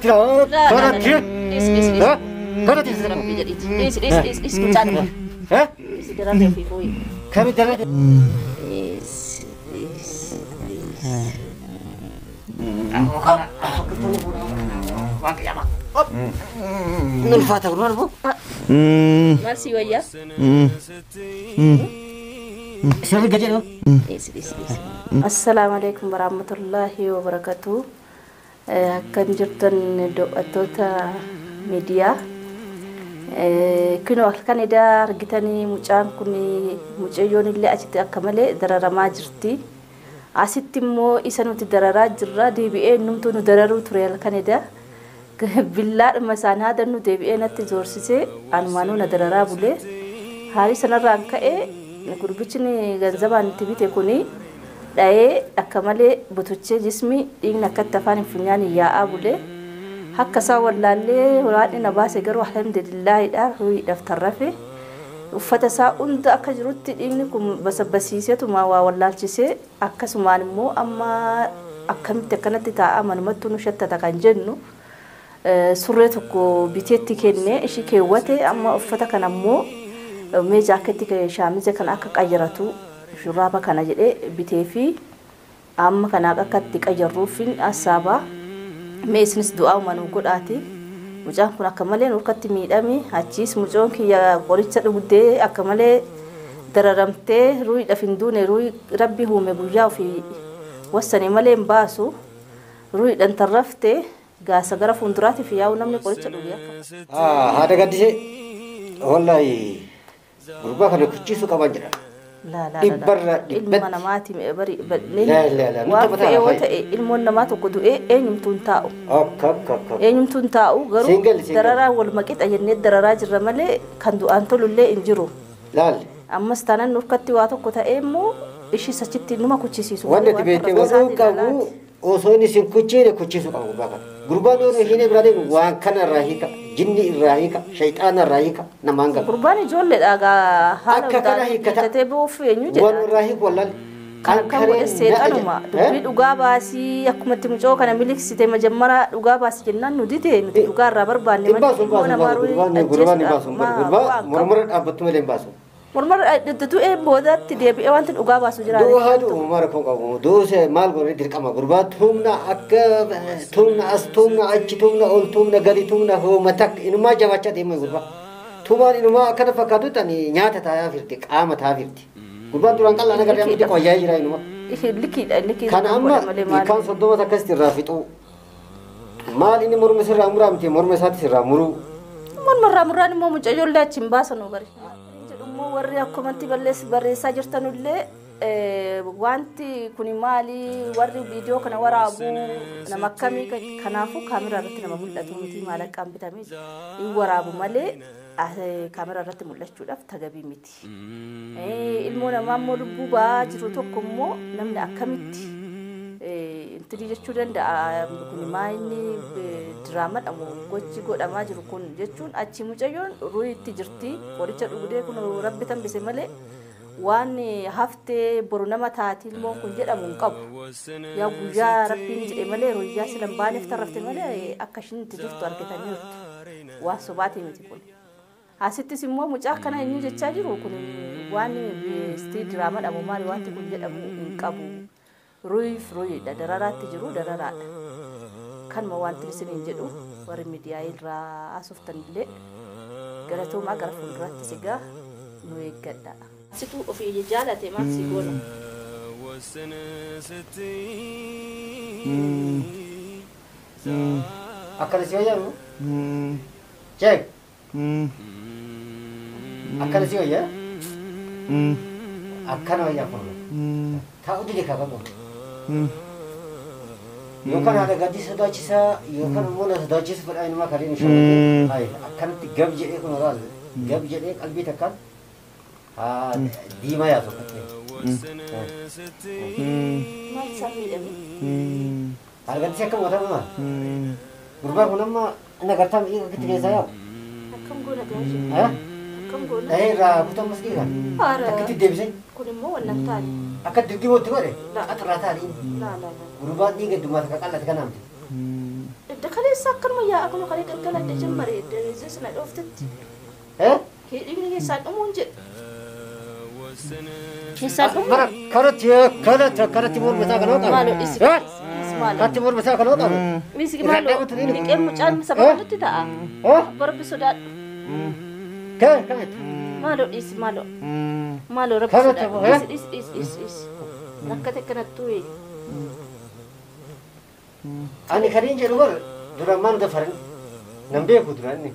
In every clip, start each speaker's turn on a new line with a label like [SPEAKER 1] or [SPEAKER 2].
[SPEAKER 1] Kanatti kanatti.
[SPEAKER 2] Dhiisi dhiisi dhiisi.
[SPEAKER 1] Kanatti.
[SPEAKER 2] Rabbi jedhiiti. Dhiisi dhiisi dhiisi dhiisi mucaan. Dhiisi dararee ofii fooyi.
[SPEAKER 1] Kami dararee.
[SPEAKER 2] Dhiisi dhiisi dhiisi.
[SPEAKER 1] Ulfaata gurbaan boo.
[SPEAKER 2] Maal si wayyaa?
[SPEAKER 1] Sirri gadi jedhu.
[SPEAKER 2] Dhiisi dhiisi dhiisi. Assalaamu alaikum warahmatullaahi wabarakatuh. Akkam jirtan daawwattoota miidiyaa. Kunoo halkan edaa argitanii mucaan kun mucayyoon illee achitti akka malee dararamaa jirti. Asitti immoo isa nuti dararaa jirra deebi'ee numtuu nu dararuu ture halkan edaa. Billaadhuma isaan haadannu deebi'ee natti zoorsisee anumaanuu na dararaa bulee. Haalli sanarraan ka'ee gurbichi ganzabaan itti bite kuni dha'ee akka malee butuchee jismi dhiigni akkatti afaan hin funyaaniin yaa'aa bulee. Akka isaan wallaallee waaqni na baase garuu alhamdulillaahidha ruuhiidhaaf tarrafe. Uffata isaa hunda akka jirutti dhiigni kun basabbasiiseetuma waa wallaalchisee akkasumaan immoo amma akkamitti akkanatti taa'aa manumattuu nu shattata kan jennu surree tokko biteetti kennee ishii keewwate amma uffata kana immoo mee jaaketti shaamiza kana akka qayyaratu shurraaba kana jedhee bitee fi amma kana akka itti qayyarruufin assaabaa mee isinis du'aa manuu godhaati. Mucaan kun akka malee nurkatti miidhame achiis mucoon kiyya qoricha dhugdee akka malee dararamtee ruuhiidhaaf hin duune ruuhii rabbi uume guyyaa ofii wassane malee hin baasu ruuhiidhaan tarraftee gaasa gara fuulduraatiif yaa'u namni qoricha dhuge akka.
[SPEAKER 1] Haadha gaddisee wallaahi gurbaa kana kuchiisuu qaban jedha. Dhibbarra
[SPEAKER 2] Ilma namaati bari waan fe'ee yoo ta'e ilmoon namaa tokko du'ee eenyumtuu hin taa'u. Eenyumtuu hin taa'u garuu dararaa wal maqixa jennee dararaa jirra malee kan du'aan tolullee hin jiru. Ammas taanaan nurkatti waa tokko ta'ee immoo ishii achitti numa kuchisiisu.
[SPEAKER 1] Wanti ati beektee godhuu qabu osoo inni sin kuchiine kuchiisuu qabu gurbaa kana. Gurbaan yoo hiine biraa deemu waan kana irraa hiika, jinni irraa hiika, shayxaana irraa hiika namaan gala.
[SPEAKER 2] Gurbaan ijoolleedha gaa haala
[SPEAKER 1] Akka kana hiikkata.
[SPEAKER 2] hiikkatee ba'uuf eenyu jedha.
[SPEAKER 1] Waan irraa hiiku wallaali.
[SPEAKER 2] Kan godhe seexanuma dubbii dhugaa baasii akkumatti mucoo kana miliksite majammara dhugaa baasii jennaan nu dide nuti dhugaa irraa barbaanne
[SPEAKER 1] Hin baasu hin
[SPEAKER 2] ilmoo namaa
[SPEAKER 1] baasu
[SPEAKER 2] ruuhii
[SPEAKER 1] gurbaan hin baasu
[SPEAKER 2] ajjeesuudhaaf
[SPEAKER 1] gurbaa mormara dhaabbattu malee hin baasu.
[SPEAKER 2] Mormara du'ee boodatti deebi'ee wanti dhugaa baasu jira.
[SPEAKER 1] Du'a haa du'u mara kun qabu du'u maal godhe dirqama gurbaa tumna akka tumna as tumna achi tumna ol tumna gadi tumna hooma takka inumaa jabaachaa deema gurbaa. Tumaan inumaa akkana fakkaatu tani nyaata taa'aa firti qaama taa'aa firti. Gurbaan duraan qal'aa nagarree amma xiqqoo wayyaa jira inumaa.
[SPEAKER 2] Likiidha likiidha.
[SPEAKER 1] Kana amma ilkaan soddoma akkasitti irraa fixuu. Maal inni morma sirraa muraa miti morma isaatti sirraa muruu.
[SPEAKER 2] Morma irraa muraan immoo mucayyoollee achi hin baasanuu bari. Jedhummoo warri akkumatti barreessaa jirtanullee wanti kun maali warri viidiyoo kana waraabu nama akkamii kanaafuu kaameraa irratti nama mul'atu miti maallaqaan bitamee hin waraabu malee kaameraa irratti mul'achuudhaaf tagabii miti. Ilmoo namaa immoo lubbuu ba'aa jiru tokko immoo namni akkamitti intinii jechuu danda'a kun maa inni diraamadha moo gochi godhamaa jiru kun jechuun achi mucayyoon ruuhiitti jirti qoricha dhugdee kun rabbi tambise malee waan haftee boru nama taati ilmoon kun jedhamu hin qabu. Yaa guyyaa rabbiin jedhe malee ruuyyaa sila hin baaneef tarrafte malee akka ishiin itti jirtu argitaniirtu. Waan sobaatii miti kun. Asittis immoo mucaa kana eenyu jechaa jiru kun waan diraamadha moo maali wanti kun jedhamu hin qabu. Ruuhiif ruuhiidha dararaatti jiru dararaadha. Kanuma wanti isiniin jedhu warri miidiyaa irraa haasoftanillee galatoomaa gara fuulduraattis egaa nu eeggadha. Situ ofii jaalate maal si goona?
[SPEAKER 1] Akkana si wayyaa moo? Cheek. Akkana si wayyaa? Akkana wayyaa kun. Taa'u dide kaafama. Yookaan haadha gaddii sodaachisaa yookaan immoo na sodaachisu fedhaa inumaa kanneen hin shamakee. Akkanatti gab jedhee kun olaal gab jedhee qalbii takkaan haa diimaa yaasu akkatti.
[SPEAKER 2] Maal isaan miidhame?
[SPEAKER 1] Haadha gaddisee akkam gootama maal? Gurbaan kun amma inni agartaa miidhagaa akkatti keessaa yaa'u.
[SPEAKER 2] Akkam goona gaashee? Akkam goona?
[SPEAKER 1] Dhahee irraa kutamas dhiigan. Akkitti deebisee.
[SPEAKER 2] Kun immoo wannan taane.
[SPEAKER 1] Akka dirqimootti godhe qaxirraa taa'anii.
[SPEAKER 2] Laa laa laa.
[SPEAKER 1] Gurbaan dhiiga dumaa takka qal'ate kana miti.
[SPEAKER 2] Edda kaleessa akkanuma yaa'a kun kalee galgala edda jammare edda sana dhooftetti. Dhiigni keessaan dhumuun jedhe. Keessaan dhumuun.
[SPEAKER 1] Bara kanatti kanatti kanatti morma isaa kanoo qabu.
[SPEAKER 2] Maaloo dhisi maaloo.
[SPEAKER 1] Kanatti morma isaa kanoo qabu.
[SPEAKER 2] Dhisi maaloo dhiqeen mucaan saba kanatti ta'a. Rabbi sodaadhu.
[SPEAKER 1] Kanatti.
[SPEAKER 2] Maaloo dhisi maaloo. Maaloo rabbi sodaadhu. Dhisi dhisi dhisi dhisi dhisi. Rakkate kanattuu.
[SPEAKER 1] Ani kan hin jedhu bara duraan maal gafaran nan beeku duraan inni.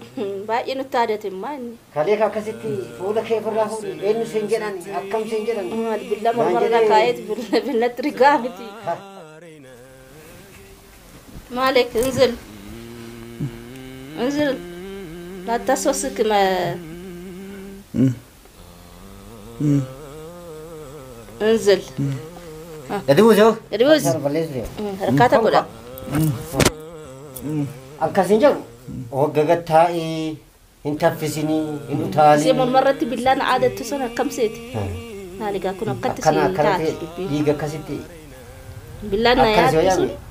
[SPEAKER 2] Baay'ee nutti aadate immaa inni.
[SPEAKER 1] Kalee akkasitti fuula kee ofirraa fuudhi eenyu siin jedhan akkam siin jedhan.
[SPEAKER 2] Maal billaa mormarra kaa'eet billatti rigaa miti. مالك انزل انزل لا تسوسك ما انزل.
[SPEAKER 1] Gadi buusi.
[SPEAKER 2] Gadi buusi. Harkaata godha.
[SPEAKER 1] Akkasin jedhu waggaga taa'ee hin taffisinii hin utaalii.
[SPEAKER 2] Isee mormarratti billaan aadattu sun akkam seeti? Maali gaa kun akkatti
[SPEAKER 1] Akkana
[SPEAKER 2] si
[SPEAKER 1] akkana
[SPEAKER 2] taate
[SPEAKER 1] ta'e
[SPEAKER 2] dubbii.
[SPEAKER 1] Dhiiga akkasitti.
[SPEAKER 2] Billaan na
[SPEAKER 1] Akkas yoo
[SPEAKER 2] yaaddu sun
[SPEAKER 1] yaame.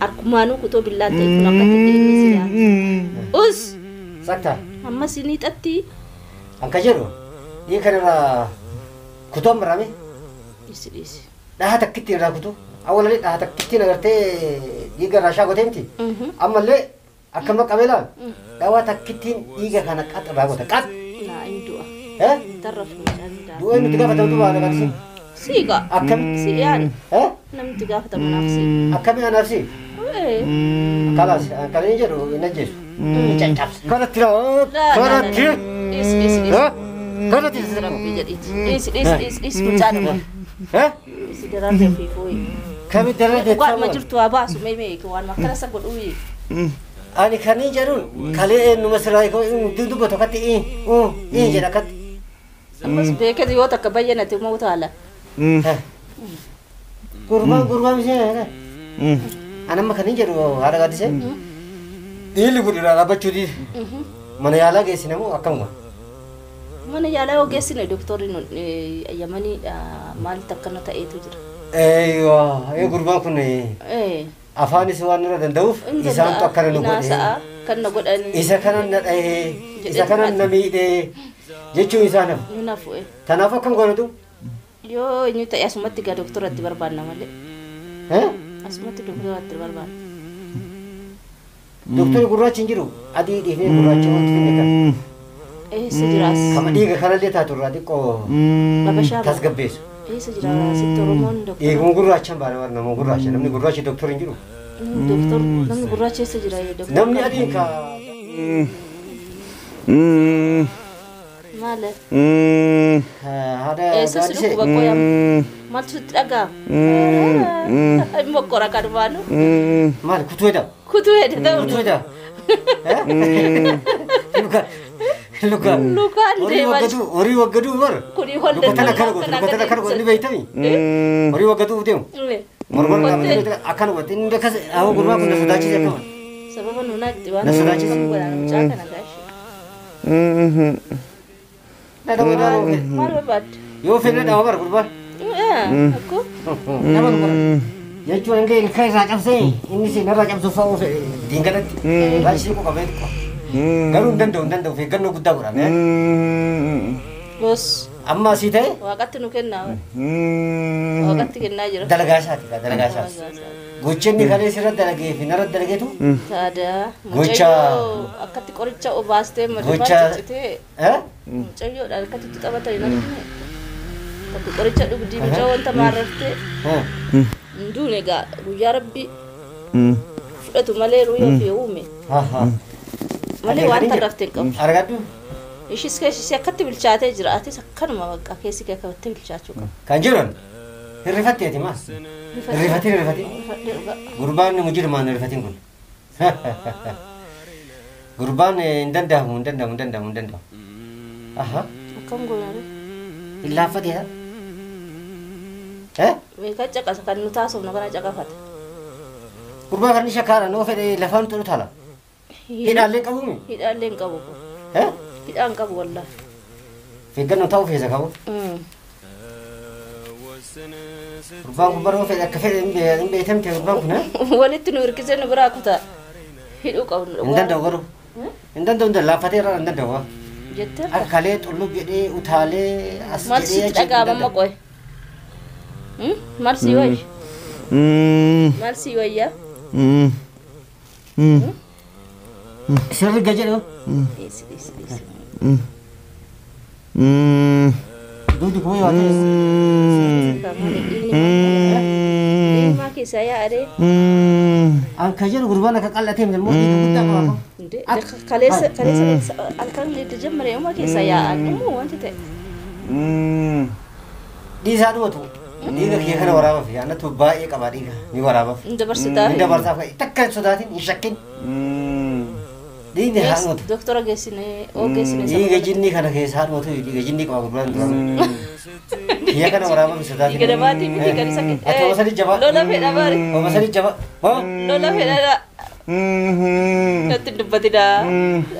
[SPEAKER 2] Akkumaanuu kutoo billaan ta'e kun akkatti dhiigni si yaadu. Us
[SPEAKER 1] Sakta
[SPEAKER 2] ammas ni xatti.
[SPEAKER 1] Anka jedhu dhiiga kanarraa kutoon marame
[SPEAKER 2] Dhisi dhisi.
[SPEAKER 1] Dhaha takkitti irraa kutu awwalallee dhaha takkittiin agartee dhiiga irraa shaagotee miti. Ammallee akkama qabee laal dhawaa takkittiin dhiiga kana qax irraa goota qax.
[SPEAKER 2] Naa hin du'a. Tarrafu mucaan daa.
[SPEAKER 1] Du'ee nuti gaafatamtu baana qabsi.
[SPEAKER 2] Siiqa.
[SPEAKER 1] Akkami?
[SPEAKER 2] Si yaani. Namni gaafatamu naaf si.
[SPEAKER 1] Akkami anaaf si? Kalaas kan inni jedhu hin ajjeesu. Hin caccabsa. Kanatti kanatti.
[SPEAKER 2] Dhis dhis dhis.
[SPEAKER 1] Kanatti.
[SPEAKER 2] Rabbi jedhiiti. Dhis dhis dhis dhis mucaadhuma. Dhisi daraarree ofii fooyi.
[SPEAKER 1] Kami dararree
[SPEAKER 2] Waanuma jirtu haa baasu mee mee waan akkana isa godhuu.
[SPEAKER 1] Ani kan inni jedhuun kalee eenyuma siraa dubbatu akkatti ii jedha akkatti.
[SPEAKER 2] Ammas beekati yoo takka bayyanate moo utaala.
[SPEAKER 1] Gurbaan gurbaan ishee anamma kan inni jedhu haadha gaaddisee dhiirri kun irraa dhaabbachuu dhiir mana yaalaa geessine moo akkamuma?
[SPEAKER 2] Mana yaalaa yoo geessine doktorri nun yamanii maalitti akkana ta'eetu jira.
[SPEAKER 1] Eeyyuu gurbaan kun afaanis waan irra danda'uuf isaantu akkana nu godhe.
[SPEAKER 2] Kan na godhanii.
[SPEAKER 1] Isa kana na dhahee isa kana na miidhee jechuun isaa nafu.
[SPEAKER 2] Nu nafu.
[SPEAKER 1] Kanaaf akkam goonetu?
[SPEAKER 2] Yoo eenyu ta'e asumatti gaa doktoratti barbaanna malee. Asumatti doktoratti barbaanna.
[SPEAKER 1] Doktorri gurraachi hin jiru adii dhiifnee gurraacha wanti finne kan.
[SPEAKER 2] Eessa jiraas?
[SPEAKER 1] Kama dhiiga kanallee taatu irraa xiqqoo tasgabbeessu.
[SPEAKER 2] Eessa jira sitti Oromoon doktora?
[SPEAKER 1] Dhiiguma gurraachaan baana bara nama gurraacha namni gurraachi doktorri hin jiru.
[SPEAKER 2] Doktor namni gurraachi eessa jira doktor?
[SPEAKER 1] Namni adiin ka.
[SPEAKER 2] Maal?
[SPEAKER 1] Haadha
[SPEAKER 2] Eessa si dhukkuba qoyam? Maaltu sitti dhaga'ama? Mokkora kan baanu.
[SPEAKER 1] Maal kutuu jedha?
[SPEAKER 2] Kutuu jedha ta'u.
[SPEAKER 1] Kutuu jedha. Luka. Luka.
[SPEAKER 2] Lukaan deemaa.
[SPEAKER 1] Horii waggaduu bar.
[SPEAKER 2] Kuni holde.
[SPEAKER 1] Luka tana kana gootu luka tana kana gootu ni beektami. Horii waggaduu deemu. Mormor qabatee akkana gootu inni akkas haa gurbaa kun na sodaachise akkama.
[SPEAKER 2] Sababa nuunaa itti waan.
[SPEAKER 1] Na sodaachise.
[SPEAKER 2] Mucaa kana gaashee. Maal barbaadde?
[SPEAKER 1] Yoo fedhe dhawa bara gurbaan.
[SPEAKER 2] Akkoo?
[SPEAKER 1] Nama bara. Jechuun illee ilkaan irraa cabsee inni si narraa cabsuuf fa'uu fedhe diingalatti. Baay'ee qabee xiqqoo. Garuu hin danda'u hin danda'u eeggannoo guddaa godhame.
[SPEAKER 2] Bos.
[SPEAKER 1] Amma asii ta'e?
[SPEAKER 2] Waaqatti nu kennaa. Waaqatti kennaa jira.
[SPEAKER 1] Dalagaa isaati dalagaa isaati. Gocha inni kalee sirra dalagee fi narra dalageetu.
[SPEAKER 2] Taadaa.
[SPEAKER 1] Gocha.
[SPEAKER 2] Akkatti qoricha obaastee
[SPEAKER 1] Gocha.
[SPEAKER 2] ciccitee. Mucayyoodhaan akkatti itti taphatan hin argine. Tokko qoricha dhugdii mucaa wanta maarraftee. Hin duune egaa guyyaa rabbi fudhatu malee ruuyaa fi uume. Malee waan tarraftee hin qabu.
[SPEAKER 1] Argadhu.
[SPEAKER 2] Ishis keessi akkatti bilchaatee jira. Atis akkanuma bakka keessi kee akkatti bilchaachuu qaba.
[SPEAKER 1] Kan jiran hirrifatteeti maas. Hirrifatee hirrifatee. Gurbaan mujirmaan hirrifatiin kun. Gurbaan hin danda'amu hin danda'amu hin danda'amu hin danda'amu. Aha.
[SPEAKER 2] Akkam goonare?
[SPEAKER 1] Hin laaffateedha.
[SPEAKER 2] Meeqa caqasa kan nu taasifnu kana caqafata.
[SPEAKER 1] Gurbaa kan shakkaara noo fedhe lafaan xuru taala. Hidhaallee qabuumi?
[SPEAKER 2] Hidhaallee hin qabu. Hidhaan qabu wallaahi.
[SPEAKER 1] Eeggannoo ta'uu feesa qabu. Gurbaan kun baroo fedhe akka fedhe hin beekamte gurbaan kun.
[SPEAKER 2] Walitti nu hirkisee nu biraa kutaa. Hidhuu qabnu.
[SPEAKER 1] Hin danda'u garuu. Hin danda'u hin laaffatee irraa hin danda'u.
[SPEAKER 2] Jettee?
[SPEAKER 1] Akka kalee xullub jedhee utaalee as
[SPEAKER 2] Maal
[SPEAKER 1] jedhee
[SPEAKER 2] sitti
[SPEAKER 1] achi hin
[SPEAKER 2] dhaga'ama amma
[SPEAKER 1] danda'u.
[SPEAKER 2] qoy? Maal si wayya? Maal si wayya?
[SPEAKER 1] Sirri jedhu.
[SPEAKER 2] Dhiisi dhiisi dhiisi.
[SPEAKER 1] Duudi kuma yoo ta'e.
[SPEAKER 2] Dhiigni keessaa yaa'ee.
[SPEAKER 1] An ka jedhu gurbaan akka qal'atee miti immoo dhiiga guddaa qaba.
[SPEAKER 2] Kaleessa kaleessa halkan itti jammare uma keessaa yaa'an immoo wanti ta'e.
[SPEAKER 1] Dhiisaa dhumatu. Dhiiga kiyya kana waraabaaf anatu baay'ee qaba dhiiga ni waraabaaf.
[SPEAKER 2] Hin dabarsitaa.
[SPEAKER 1] Hin dabarsaaf takka hin sodaatin hin shakkin. Dhiigni haa dhumatu.
[SPEAKER 2] Doktora geessine oo geessine.
[SPEAKER 1] Dhiiga jinnii kana keessa haa dhumatu dhiiga jinnii qaba gurbaan duraan. Kiyya kana waraabaaf hin sodaatin.
[SPEAKER 2] Dhiiga namaatii miti kan isa.
[SPEAKER 1] Ati oma sadi jaba.
[SPEAKER 2] Lola fedha baari.
[SPEAKER 1] Oma sadi jaba. Hoo?
[SPEAKER 2] Lola fedha. Natti hin dubbatinaa.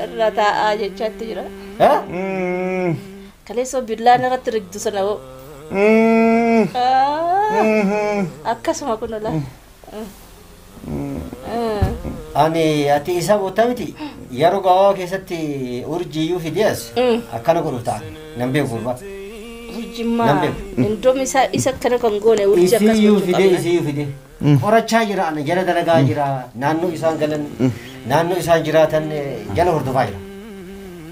[SPEAKER 2] Irra taa'aa jechaatti jira.
[SPEAKER 1] Haa?
[SPEAKER 2] Kaleessa billaan irratti rigdu sana hoo. Akkasuma kun ola.
[SPEAKER 1] Ani ati isa boota miti yeroo gabaabaa keessatti urjiiyyuu fidee as akkana godhu ta'a. Nan beeku gurbaa.
[SPEAKER 2] Urjimmaa.
[SPEAKER 1] Nan beeku.
[SPEAKER 2] Indoom isa isa akkana kan goone urji akkas
[SPEAKER 1] Isiyyuu
[SPEAKER 2] gochuu
[SPEAKER 1] fidee
[SPEAKER 2] qabna.
[SPEAKER 1] isiyyuu fidee. Qorachaa jira ana jala dalagaa jira naannoo isaan galan naannoo isaan jiraatan jala hordofaa jira.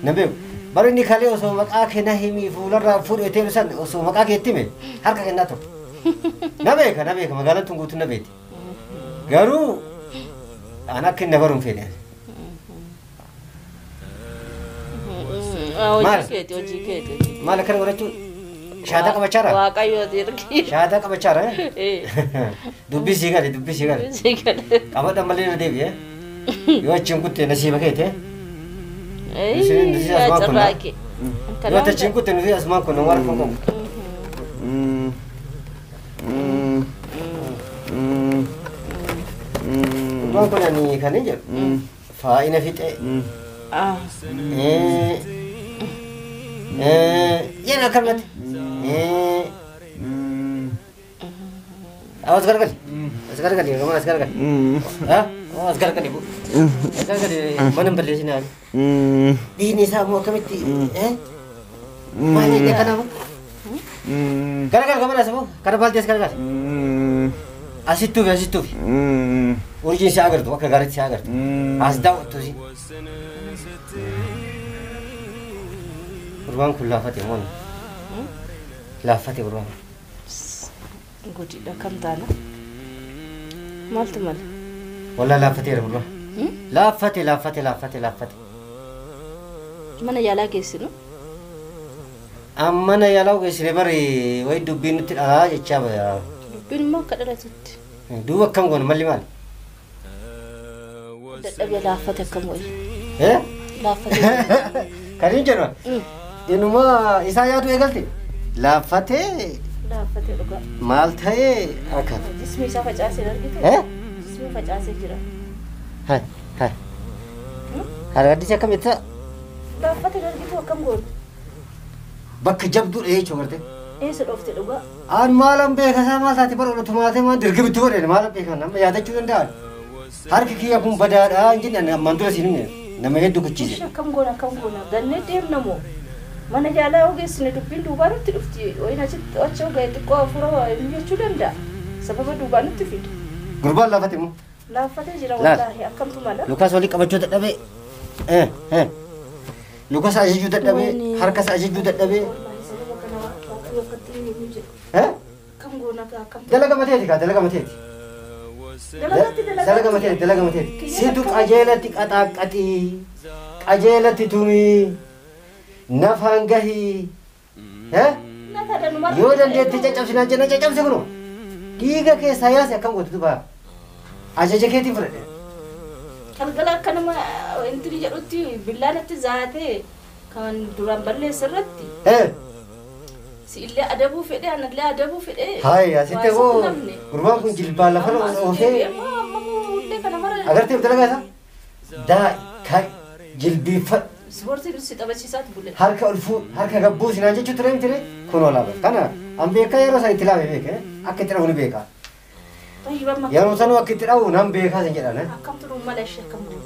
[SPEAKER 1] Nan beeku. Bara inni kalee osoo maqaa kennaa himii fuularraa fuudhee san osoo maqaa keetti hime harka kennaa ture. Na beeka na beeka magaalaan tun guutuun na beekti. Garuu an akka inni baruun fedhe.
[SPEAKER 2] Hojii
[SPEAKER 1] Maal?
[SPEAKER 2] keeti hojii keeti.
[SPEAKER 1] Maal akkana godhachuun shaataa qabachaara?
[SPEAKER 2] Waaqayyo ergi.
[SPEAKER 1] Shaataa qabachaara? Dubbii sii gale dubbii sii gale.
[SPEAKER 2] Sii gale.
[SPEAKER 1] Qabadha malee irra deebi'e. Yoo achiin kutte nasiiba keete. Nuti asumaan kun
[SPEAKER 2] Carraaqi.
[SPEAKER 1] Yoo achiin kutte nuti asumaan kun waan kun qabu. Gurbaan kun ani kan hin jedhu faa'ina fixee. Yeen akkanumatti. As garagali. As garagali gama as garagali. As garagali bu. As garagali mana hin balleessinaa. Dhiigni isaa immoo akkamitti? Maal inni akkana Garagal gamana as immoo kana baaltii as garagali. Asittuufi asittuufi. Urjiin si agartu akka gaariitti si agartu. As daawwattu si. Gurbaan kun laaffate moo laaffate gurbaan.
[SPEAKER 2] Guddiidha kam taana? Maaltu mala?
[SPEAKER 1] Wallaa laaffateera gurbaan. Laaffate laaffate laaffate laaffate.
[SPEAKER 2] Mana yaalaa geessinu?
[SPEAKER 1] Mana yaalaa geessine bari wayi dubbiin nutti dhalaa jechaa baya.
[SPEAKER 2] Dubbiin immoo akka dhalatutti.
[SPEAKER 1] Duuba akkam goona malli maali?
[SPEAKER 2] Dadhabee laaffate akkam wayi? Laaffate.
[SPEAKER 1] Kan hin jedhu inuma isaa yaadu eegalte laaffatee
[SPEAKER 2] Laaffate dhugaa.
[SPEAKER 1] maal ta'ee akka.
[SPEAKER 2] Jismi isaa facaasee argite? Jismi facaasee jira.
[SPEAKER 1] Hai hai. Hargaddisi akkam jetta?
[SPEAKER 2] Laaffate argitu akkam goona?
[SPEAKER 1] Bakka jabduudha jechuu garte.
[SPEAKER 2] Eessa dhoofte dhugaa?
[SPEAKER 1] An maalan beeka isaa maal taate bara ola tumaatee maal dirgimitti godhe maalan beeka nama yaadachuu danda'an. Harki kiyya kun badaadha hin jenne ammaan dura siin himne nama hedduu kuchiise.
[SPEAKER 2] Ishee akkam goona akkam goona gannee deemna moo? Mana yaalaa yoo geessine dubbiin duubaa nutti dhufti. Wayin achitti achi ga'e xiqqoo hafuura hin jechuu danda'a. Sababa duubaa nutti fida.
[SPEAKER 1] Gurbaan laafate immoo.
[SPEAKER 2] Laaffatee jira
[SPEAKER 1] Laal.
[SPEAKER 2] wallaahi akkamtu mala?
[SPEAKER 1] Lukaas walii qabachuu dadhabee. Lukaas ajajuu dadhabee harkas ajajuu dadhabee.
[SPEAKER 2] Wallaahi sababa kana waaqayyo akkatti inni hin jedhu. Akkam goona akkamtu?
[SPEAKER 1] Dalaga mateeti kaa dalaga mateeti.
[SPEAKER 2] Dalagatti
[SPEAKER 1] Dalaga mateeti dalaga mateeti. Situ qajeelatti qaxaaqqaxii qajeelatti tumii nafaan gahii. Yoo dandeetti caccabsinaan jenna caccabse kunoo. Dhiiga keessaa yaase akkam gootu duba. Ajaja keetiin fudhadhe.
[SPEAKER 2] Galgala akka nama intini jedhutti billaanatti zaatee kan duraan balleessa irratti si illee adabuu fedhe anallee adabuu fedhe.
[SPEAKER 1] Hayi asitti hoo gurbaan kun jilbaan lafa oofee
[SPEAKER 2] Illee kana mara
[SPEAKER 1] agartee dalagaa isaa daa'i ka'i jilbiiffadhu
[SPEAKER 2] ispoortiin si taphachiisaatu bule.
[SPEAKER 1] Harka ol fuudhu harka gabbuu sinaan jechuu ture miti kunoo laaba kana an beekaa yeroo san itti laame beeke akka itti dhahu ni beeka.
[SPEAKER 2] Tayyibamma
[SPEAKER 1] Yeroo sanuu akka itti dhahu nan beekaa sin jedhan.
[SPEAKER 2] Akkamtu nu mala ishee akkam goona?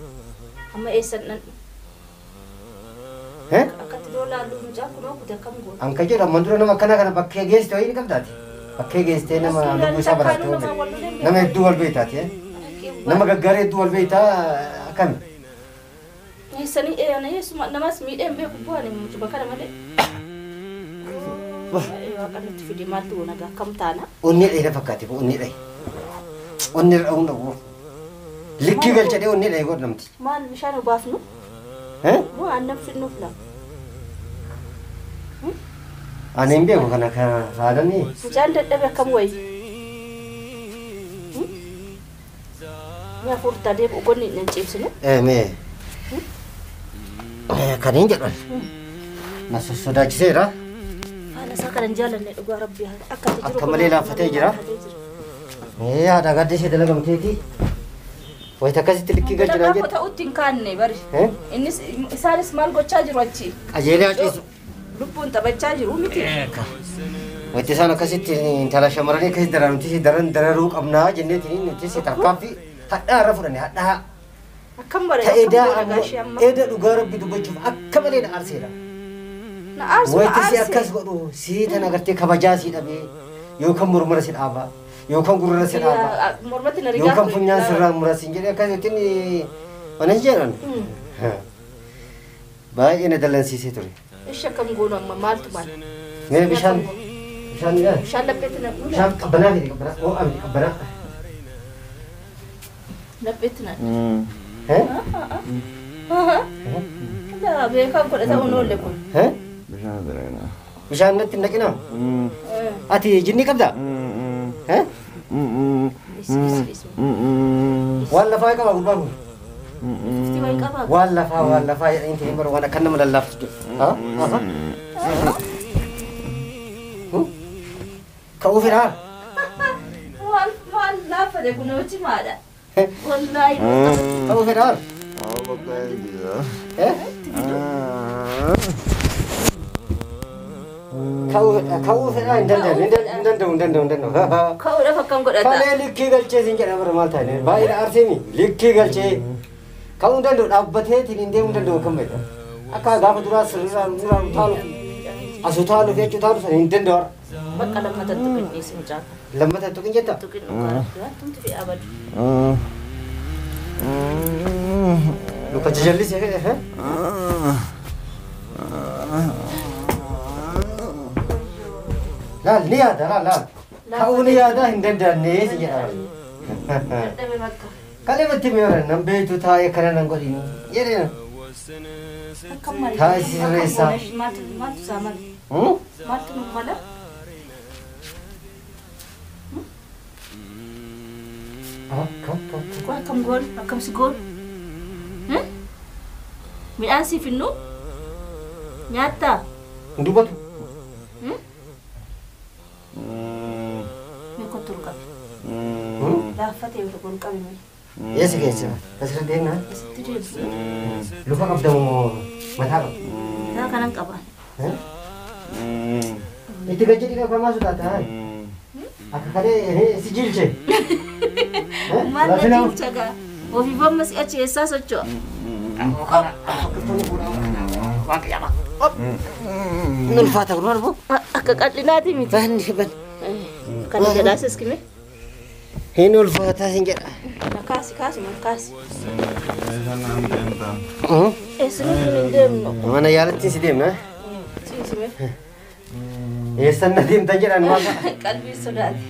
[SPEAKER 2] Amma eessan nan Akkatti doolaa mucaa kunoo kute akkam goona.
[SPEAKER 1] Anka jedhu amman dura nama akkana kana bakkee geessite wayii ni qabdaati. Bakkee geessitee nama lubbuu isaa baraate nama hedduu wal beektaati. Nama gaggaarii hedduu wal beektaa akkami?
[SPEAKER 2] Eessanii ana eessuma namas miidheen beeku bu'aan mucuma kana malee. Waaqa nutti fide maaltu goona gaa akkam taana?
[SPEAKER 1] Onni dheera fakkaate onni dhaye. Onni irra dha'uun dha'u. Likkii galchadhee onni dhaye godhu namti.
[SPEAKER 2] Maal bishaan obaafnu? Moo aannan fidnuuf lama?
[SPEAKER 1] Ani hin beeku kana haadhanii.
[SPEAKER 2] Mucaan dadhabe akkam wayi? Mi'a furtaa deemu gonni hin ciibsinu?
[SPEAKER 1] Mee. Kan hin jedhan. Na sodaachiseera.
[SPEAKER 2] Faana isaa kana hin jaalanne dhugaa rabbii akka jiru.
[SPEAKER 1] Akka malee laaffatee jira. Haadha gaddisee dalagamteeti. Wayita akkasitti likkii galchinaa
[SPEAKER 2] jedhu. Ta'utti hin kaanne bari. Innis isaanis maal gochaa jiru achi?
[SPEAKER 1] Qajeelee achiisu.
[SPEAKER 2] Lubbuun taphachaa jiru miti.
[SPEAKER 1] Wayita isaan akkasitti intala shamarranii akkasitti daran nuti daran dararuu qabnaa jenneetiin nuti tarkaanfii hadhaa irra fudhanne hadhaa.
[SPEAKER 2] Akkam bara akkam
[SPEAKER 1] Eeda dhugaa rabbi dubbachuuf akka malee na aarseera.
[SPEAKER 2] Na aarsu na
[SPEAKER 1] Wayita si
[SPEAKER 2] aarse.
[SPEAKER 1] akkas godhu sii tan agartee kabajaa sii dhabee yookaan mormara si dhaabaa yookaan gurra si dhaabaa.
[SPEAKER 2] Mormatti na rigaa.
[SPEAKER 1] Yookaan funyaan sirraa murasiin jedhee akkasittiin mana jedhan. Baay'ee na dallansiisee ture.
[SPEAKER 2] Ishi akkam goonu amma maaltu maal?
[SPEAKER 1] Mee bishaan bishaan
[SPEAKER 2] Bishaan lapheetti naqnu.
[SPEAKER 1] Bishaan qabbanaa fide qabbanaa ho'a miti qabbanaa.
[SPEAKER 2] Lapheetti naqnu. Laa beekaan godha ta'uun oolle kun.
[SPEAKER 3] Bishaan naqinaa.
[SPEAKER 1] Bishaan natti hin naqinaa? Ati jinnii qabdaa? Waan lafaa qaba gurbaan kun. Waan lafaa jedhanii ta'in bara waan akka nama lallaaftu jiru. Ka'uu fedhaa?
[SPEAKER 2] Maal laaffate kun hojii maadha? Wallaahi.
[SPEAKER 1] Ka'uu fedhaa? Ka'uu fedhaa hin danda'u hin danda'u.
[SPEAKER 2] Ka'uudhaaf akkam godhata?
[SPEAKER 1] Kalee likkii galchee siin jedha bara maal taane baay'ee aarseemi likkii galchee ka'uu hin danda'u dhaabbatee hin deemuu hin danda'u akkam beekta. Akka gaafa duraa sirriirraa duraa utaalu as utaalu fi achi utaalu sana hin danda'u.
[SPEAKER 2] Bakka lammata tuqin dhiisi mucaa.
[SPEAKER 1] Lammata tuqin jetta?
[SPEAKER 2] Tuqin dhugaa tumti fi abadu.
[SPEAKER 1] Luka jajallisee fedhe. Laal ni yaada laal laal. Ka'uu ni yaada hin danda'anne si jedha. Kalee matti mi'oora nan beektu taa'ee kana nan godhin jedhee. Taa'ee sirreessaa.
[SPEAKER 2] Maaltu isaa mala? Maaltu nu mala? Akkam goon akkam si goon? Midhaan siif hinnu? Nyaattaa?
[SPEAKER 1] Hin dubbatu.
[SPEAKER 2] Mee kottu ol qabi. Laaffatee ol qabi mee.
[SPEAKER 1] Eessa geessa? Asirra deemnaa?
[SPEAKER 2] Asitti deemsi.
[SPEAKER 1] Luka qabda moo mataa qabda?
[SPEAKER 2] Mataa kanan qaba.
[SPEAKER 1] Itti gad jedhi kamaa sodaata. Akka kalee si jilche.
[SPEAKER 2] Maal na jilcha gaa? Ofiif amma si achi eessaa socho'a?
[SPEAKER 1] Inni ulfaata kun maal boo?
[SPEAKER 2] Akka qal'inaati miti.
[SPEAKER 1] Banni ban.
[SPEAKER 2] Kana jedhaas iskime.
[SPEAKER 1] Hin ulfaata hin jedha.
[SPEAKER 2] Na kaasi kaasi maal kaasi. Eessuma kun hin deemnu.
[SPEAKER 1] Mana yaalatti si deemna.
[SPEAKER 2] Ciisime.
[SPEAKER 1] Eessan na deemtan jedhan maal ta'a?
[SPEAKER 2] Qalbii sodaate.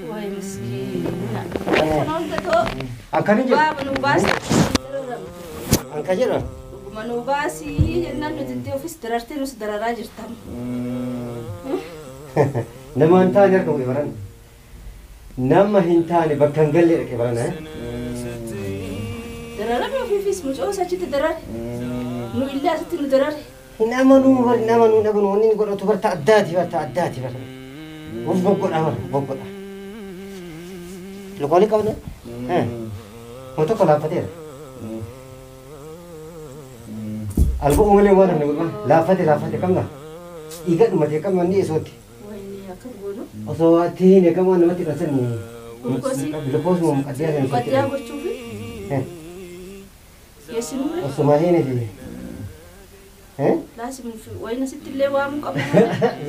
[SPEAKER 2] Wayi miskiina. Kana hunda too.
[SPEAKER 1] Akkan hin jedhu.
[SPEAKER 2] Baaba nu baasi.
[SPEAKER 1] Anka jedhan.
[SPEAKER 2] Dhuguma nu baasii jennaan nuti itti ofis darartee nus dararaa jirtan.
[SPEAKER 1] Nama hin taane argamu baran. Nama hin taane bakka hin galle dhaqe baran.
[SPEAKER 2] Dararame ofiifis mucoos achitti darare. Nu illee asitti nu darare.
[SPEAKER 1] Hin amanuu bar hin amanuu hin amanuu wanni inni godhatu barta addaati barta addaati bara. Of goggodha bara goggodha. Lukoolii qabna? Moo tokko laaffateera. Alba'uu malee waan namni godhu laaffate laaffate qabna. Dhiiga dhumatee qabna inni esootti. Osoo ati hin eegamu waan namatti hidhan sani. Gulukoosii. Gulukoosuma qaddiyaa sana.
[SPEAKER 2] Qaddiyaa gochuufi. geessinuu.
[SPEAKER 1] Osuma hin fi.
[SPEAKER 2] Laasim wayina sitti illee waamuu qabna.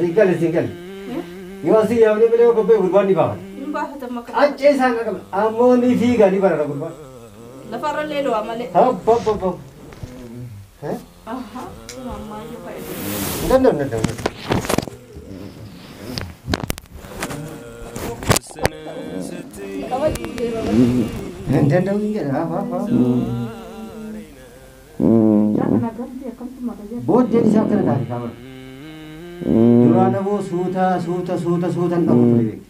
[SPEAKER 1] Singal singal. Yoo asii yaamnee malee qophee gurbaan ni baafata.
[SPEAKER 2] Hin baafatan makka.
[SPEAKER 1] Qaccee isaan qaba. Ammoo ni fiiga ni barara gurbaan.
[SPEAKER 2] Lafarra illee lo'a malee.
[SPEAKER 1] Hop hop hop hop.
[SPEAKER 2] Aha. Ammaa yoo fayyadu.
[SPEAKER 1] Danda'u danda'u.
[SPEAKER 2] Qabachuu deema.
[SPEAKER 1] Danda'u hin jedha. Haf haf haf.
[SPEAKER 2] Kana gamti akkamtu mata jira.
[SPEAKER 1] Booddeen isaa akkana taate kaabara. Duraan ammoo suuta suuta suuta suutan dhabu ture beekti.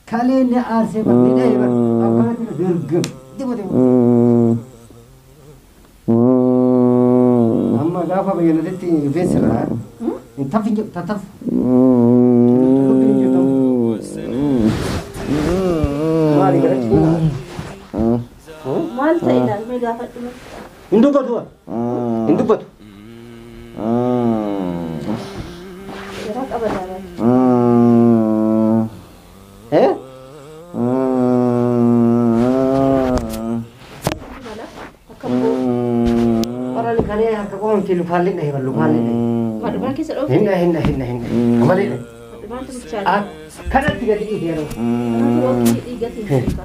[SPEAKER 1] Kalee inni aarsee bar ni dhahee bar akkanatti dirgam dima dima. Amma gaafa bayyanatetti rifeensi irraa hin taf hin jedhu tattaf. Lubbi hin jirtu. Maali gara cimaa?
[SPEAKER 2] Maal ta'e ilaalmee gaafadhu.
[SPEAKER 1] Hin dubbatu. Hin dubbatu.
[SPEAKER 2] Garaa qaba ilaalaa. Akkam
[SPEAKER 1] Qorani kalee harka qoomti lukaallee dhahe bar lukaallee dhahe.
[SPEAKER 2] Madhumaan keessa dhoofte.
[SPEAKER 1] Hinna hinna hinna hinna. Amalee dhahe.
[SPEAKER 2] Madhumaantu bilchaate.
[SPEAKER 1] Akkanatti gadi dhiite yeroo.
[SPEAKER 2] Kanaatu waqtii dhiigatiin beeka.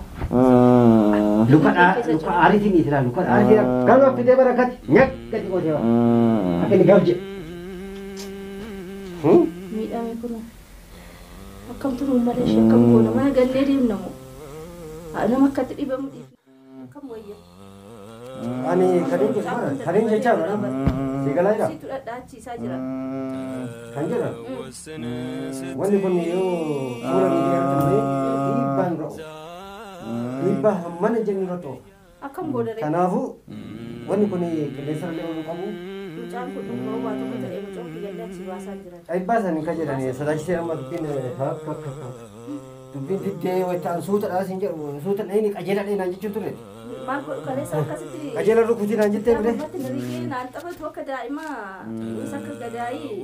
[SPEAKER 1] Luka luka aariitiin dhiite laa luka aariitiin gama fidee barakati nyak gadi qootee bara. Akka inni gab jedhe.
[SPEAKER 2] Miidhame kun akkam turuun malee ishee akkam goona mana gallee deemna moo nama akkatti dhibamu dhiifna akkam wayya.
[SPEAKER 1] Ani kanin jecha kanin jecha bara. Si galaa jira.
[SPEAKER 2] Siitu dhadhaachiisaa jira.
[SPEAKER 1] Kan jedhan wanni kun yoo fuula miidiyaa irratti bahee dhiibbaan irra oola. Dhiibbaa hammana jennu irra oola.
[SPEAKER 2] Akkam goona ree.
[SPEAKER 1] Kanaafuu wanni kun qilleensa irra ooluu qabu.
[SPEAKER 2] Mucaan kun dhuguma waa tokko ta'ee mucaan kiyya achi baasaa jira.
[SPEAKER 1] Dhiibbaa isaanii kan jedhan sodaachisee amma dubbiin akka akka dubbiin diddee wayita suuta dhaa siin jedhu suuta dhahini qajeela dhahini jechuun ture.
[SPEAKER 2] Maal godhu kaleessa akkasitti.
[SPEAKER 1] Qajeela rukutii naan jettee bire.
[SPEAKER 2] Irratti na riqee naan taphatu akka daa'ima isa akka gadaayii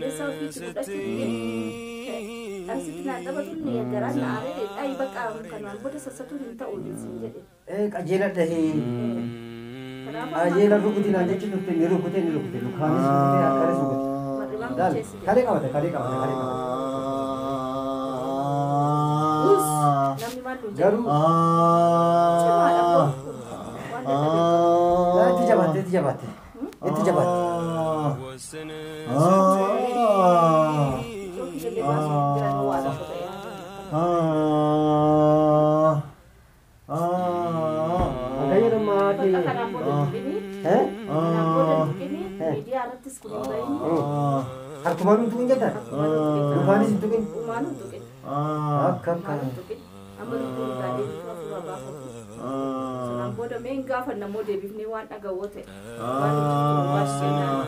[SPEAKER 2] keessa ofiitti fudhachuu didee. Asitti naan taphatu ni garaan na aaree dhayi bakka kanaan booda sassatuun hin ta'u siin jedhe.
[SPEAKER 1] Qajeela dhahee.
[SPEAKER 2] Kanaafuu
[SPEAKER 1] Qajeela rukutii naan jechuun turte ni rukutee ni rukutee lukaanis rukutee akkanis rukutee.
[SPEAKER 2] Marrimaan
[SPEAKER 1] Daal
[SPEAKER 2] bilcheessite.
[SPEAKER 1] kalee qabate kalee qabate kalee qabate.
[SPEAKER 2] Us namni maal nuun jedhe.
[SPEAKER 1] Garuu
[SPEAKER 2] Cimaadha koo. Waan dadhabee qabu.
[SPEAKER 1] itti jabaatte itti jabaatte itti jabaatte.
[SPEAKER 2] Mucaan kiyya illee baasuuf jiran waa tokko ta'e.
[SPEAKER 1] Waaqayyo nama haati.
[SPEAKER 2] Bakka kanaan booda tuqini. Kanaan booda tuqini. Miidiyaa irrattis kun hin bahin.
[SPEAKER 1] Harkumaan hin tuqin jettan? Lukaanis hin tuqin?
[SPEAKER 2] Uumaan hin tuqin.
[SPEAKER 1] Akka akka.
[SPEAKER 2] Uumaan hin tuqin. Amma lubbuun isaa deebitu hafuura baafatu. Sanaan booda mee hin gaafanna immoo deebifnee waan dhaga'oo ta'e. Waan nuti baasisee naan.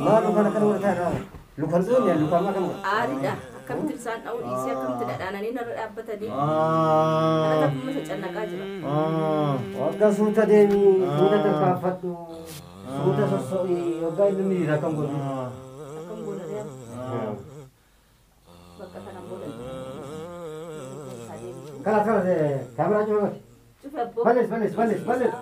[SPEAKER 1] Maal lukaan akkana godhataa irraa? Lukaan tsoonni lukaan maal kan godha?
[SPEAKER 2] Aariidha. Akkamitti isaan dha'uu dhiisee akkamitti dhadhaananii narra dhaabbatanii. Kana taphuma isa cannaqaa jira.
[SPEAKER 1] Waggaa suuta deemii, suuta tarkaanfadhu, suuta sosso'ii, waggaa inni miidha akkam godhu.
[SPEAKER 2] Akkam goona ree amma. Bakka kanaan booda lubbuun isaa deebitu.
[SPEAKER 1] Kalas kalas kaameraa cufamati.
[SPEAKER 2] Cufe abboo.
[SPEAKER 1] Ballees ballees ballees ballees.